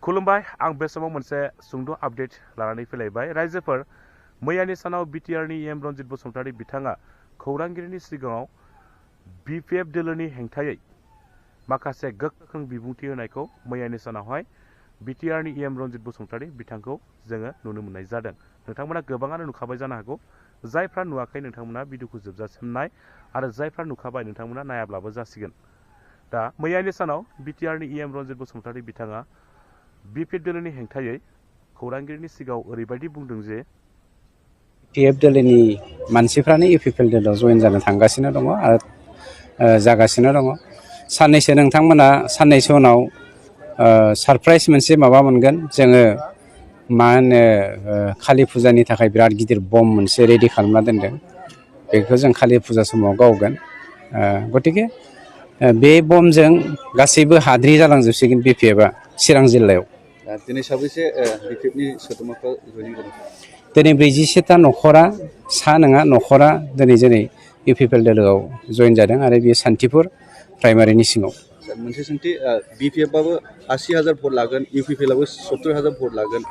खुलुमबाय आं बे समाव मोनसे सुंद' आपडेट लानानै फैलायबाय रायजोफोर मैयानि सानाव बिटिआरनि EM रनजित बसुमतारी बिथाङा खौरांगिरिनि सिगाङाव BPF दोलोनि हेंथायै माखासे गोख्रों बिबुंथि होनायखौ मैयानि सानावहाय बिटिआरनि EM रनजित बसुमतारी बिथांखौ जोङो नुनो मोननाय जादों। नोंथांमोना गोबाङानो नुखाबाय जानो हागौ। जायफ्रा नुवाखै नोंथांमोना भिडिअखौ जोबजासिम नाय आरो जायफ्रा नुखाबाय नोंथांमोना नायाब्लाबो जासिगोन। दा मैयानि सानाव बिटिआरनि EM रनजित बसुमतारी बिथाङा BPF दोलोनि हेंथायै खौरांगिरिनि सिगाङाव ओरैबायदि बुंदों जे BPF दोलोनि मानसिफ्रानो UPPL दोलोआव जयेन जानो थांगासिनो दङ आरो जागासिनो दङ। साननैसो नोंथांमोना साननैसो उनाव सरप्राइज मोनसे माबा मोनगोन। जोङो मा होनो कालि फुजानि थाखाय बिराद गिदिर बम मोनसे रेडि खालामना दोनदों। बेखौ जों कालि फुजा समाव गावगोन। गतिके बे बमजों गासैबो हाद्रि जालांजोबसिगोन BPFआ चिरां जिल्लायाव। दिनै साबैसे BPFनि सोद्रोमाफ्रा जयेन जादों? दिनै 47टा न'खरा सा नङा न'खरा दिनै UPPL दोलोआव जयेन जादों आरो बेयो सान्तिपुर प्राइमारिनि सिङाव। मोनसे सोंथि BPFआबो 80,000 भट लागोन, UPPLआबो 70,000 भट लागोन,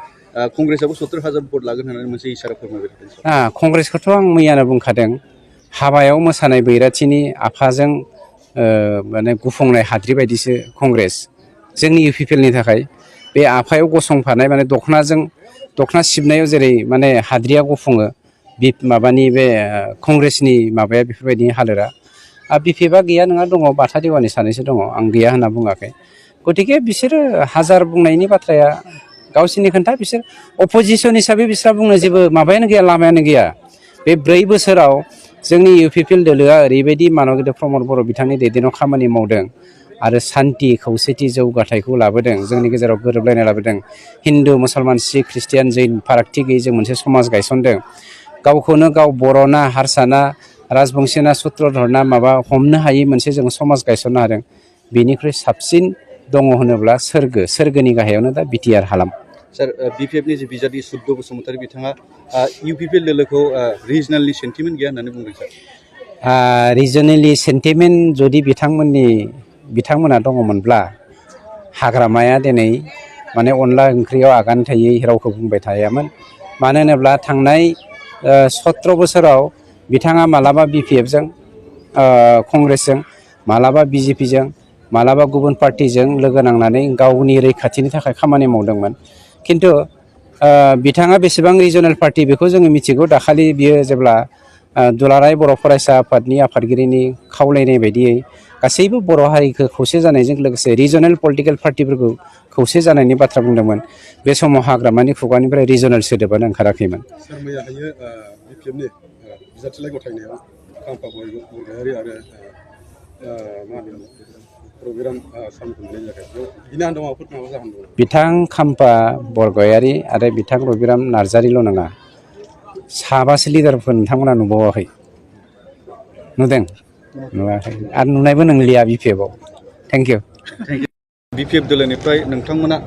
कंग्रेसआबो 70,000 भट लागोन होननानै मोनसे इसारा फोरमायबाय थादों। कंग्रेसखौथ' आं मैयानो बुंखादों। हाबायाव मोसानाय बैराथिनि आफाजों माने गुफुंनाय हाद्रि बायदिसो कंग्रेस। जोंनि UPPLनि थाखाय बे आफायाव गसंफानाय माने दखना सिबनायाव जेरै माने हाद्रिया गुफुङो माबानि बे कंग्रेसनि माबाया बेफोरबायदि हालोदा। BPFआ गैया नङा दङ, बाथा देवानि सानैसो दङ, आं गैया होनना बुङाखै। गतिके बिसोरो हाजार बुंनायनि बाथ्राया गावसोरनि खोन्था, बिसोर अपोजिसन हिसाबै बिस्रा बुंनो जेबो माबायानो गैया, लामायानो गैया। बे 4 बोसोराव जोंनि UPPL दोलोआ ओरैबायदि मानबगेन्द्र प्रमद बर' बिथांनि दैदेननायाव खामानि मावदों आरो सान्थि खौसेथि जौगाथायखौ लाबोदों, जोंनि गेजेराव गोरोबलायनाय लाबोदों। हिन्दु मुसलमान सिख ख्रिस्टियान जैन फारागथि गैयै जों मोनसे समाज गायसनदों। गावखौनो गाव बर'ना हारसाना राजबंशीना सुत्रधरना माबा हमनो हायै मोनसे जों समाज गायसननो हादों। बेनिख्रुइ साबसिन दङ होनोब्ला सोरगोनि गाहायावनो दा BTR हालाम। सार, BPFनि जे बिजाथि सुद्ध बसुमतारी बिथाङा UPPL दोलोखौ रिजनेलनि सेन्टिमेन्ट गैया होननानै बुंदों सार। रिजनेलि सेन्टिमेन्ट जुदि बिथांमोना दङमोनब्ला हाग्रामाया दिनै माने अनला ओंख्रियाव आगान थायै रावखौ बुंबाय थायामोन। मानो होनोब्ला थांनाय 17 बोसोराव बिथाङा मालाबा BPFजों कंग्रेसजों, मालाबा BJPजों, मालाबा गुबुन पार्टिजों लोगो नांनानै गावनि रैखाथिनि थाखाय खामानि मावदोंमोन। खिन्थु बिथाङा बेसेबां रिजनेल पार्टि बेखौ जोङो मिथिगौ। दाखालि बियो जेब्ला दुलाराय बर' फरायसा आफादनि आफादगिरिनि खावलायनाय बायदियै गासैबो बर' हारिखौ खौसे जानायजों लोगोसे रिजनेल पलिटिकेल पार्टिफोरखौ खौसे जानायनि बाथ्रा बुंदोंमोन। बे समाव हाग्रामानि खुगानिफ्राय रिजनेल सोदोबानो ओंखाराखैमोन। सार, मैयाहायो BPFनि बिजाथिलाइ गथायनायाव खाम्फा बरगयारि आरो मा होनो रबिराम सानखौ मोननाय जायाखै। बिनि आन्दोआव माबाफोर जाहोन दं? बिथां खाम्फा बरगयारि आरो बिथां रबिराम नार्जारिल' नङा, 7 लिडारफोर नोंथांमोना नुबावाखै? नुदों? नुवाखै आरो नुनायबो नंलिया BPFआव। Thank you. BPF दोलोनिफ्राय नोंथांमोना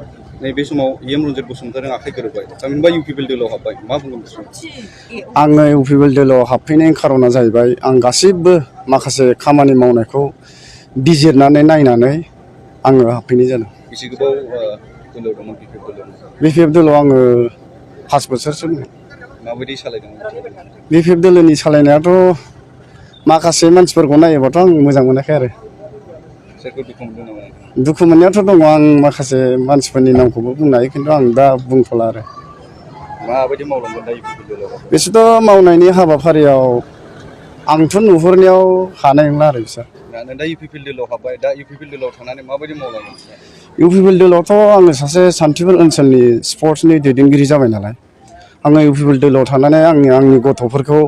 नैबे समाव EM रनजित बसुमतारीजों आखाइ गोरोबबाय, थामहिनबा UPPL दोलोआव हाबबाय, मा बुंगोन? आङो UPPL दोलोआव हाबफैनायनि खारना जाहैबाय, आं गासिबो माखासे खामानि मावनायखौ बिजिरनानै नायनानै आङो हाबफैनाय जादों। बेसे गोबाव दोलोआव दंमोन BPF दोलोआव? BPF दोलोआव आङो 5 बोसोरसो दं। माबायदि सालायदों? BPF दोलोनि सालायनायाथ' माखासे मानसिफोरखौ नायोबाथ' आं मोजां मोनाखै आरो। सोरखौ दुखु मोनदों नामा? दुखु मोननायाथ' दङ, आं माखासे मानसिफोरनि नामखौबो बुंनो हायो, खिन्थु आं दा बुंथ'ला आरो। माबायदि मावलांगोन दा UPPL दोलोआव? बिसोरथ' मावनायनि हाबाफारियाव आंथ' नुहुरनायाव हानाय नंला आरो बिसोर। दा UPPL दोलोआव हाबबाय, दा UPPL दोलोआव थानानै माबायदि मावलांगोन? UPPL दोलोआवथ' आङो सासे सान्तिपुर ओनसोलनि स्पर्ट्सनि दैदेनगिरि जाबाय नालाय, आङो UPPL दोलोआव थानानै आंनि गथ'फोरखौ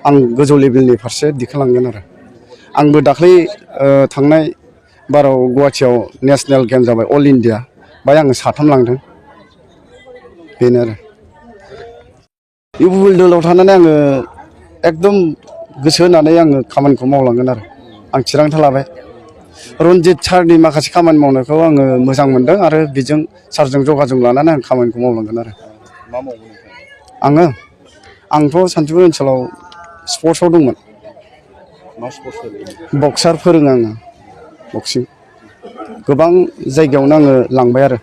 आं गोजौ लेभेलनि फारसे दिखांलांगोन आरो। आंबो दाख्लै थांनाय बाराव गुवाहाटियाव नेसनेल गेम जाबाय अल इन्डिया, बाहाय आङो 3 लांदों। बेनो आरो UPPL दोलोआव थानानै आङो एकदम गोसो होनानै आङो खामानिखौ मावलांगोन आरो। आं थिरांथा लाबाय। रनजित सारनि माखासे खामानि मावनायखौ आङो मोजां मोनदों आरो बेजों सारजों जगाजग लानानै आं खामानिखौ मावलांगोन आरो। मा मावगोन? आंथ' सान्तिपुर ओनसोलाव स्पर्ट्सआव दंमोन। मा स्पर्ट्स? बक्सार फोरोङो आङो, बक्सिं। गोबां जायगायावनो आङो लांबाय आरो।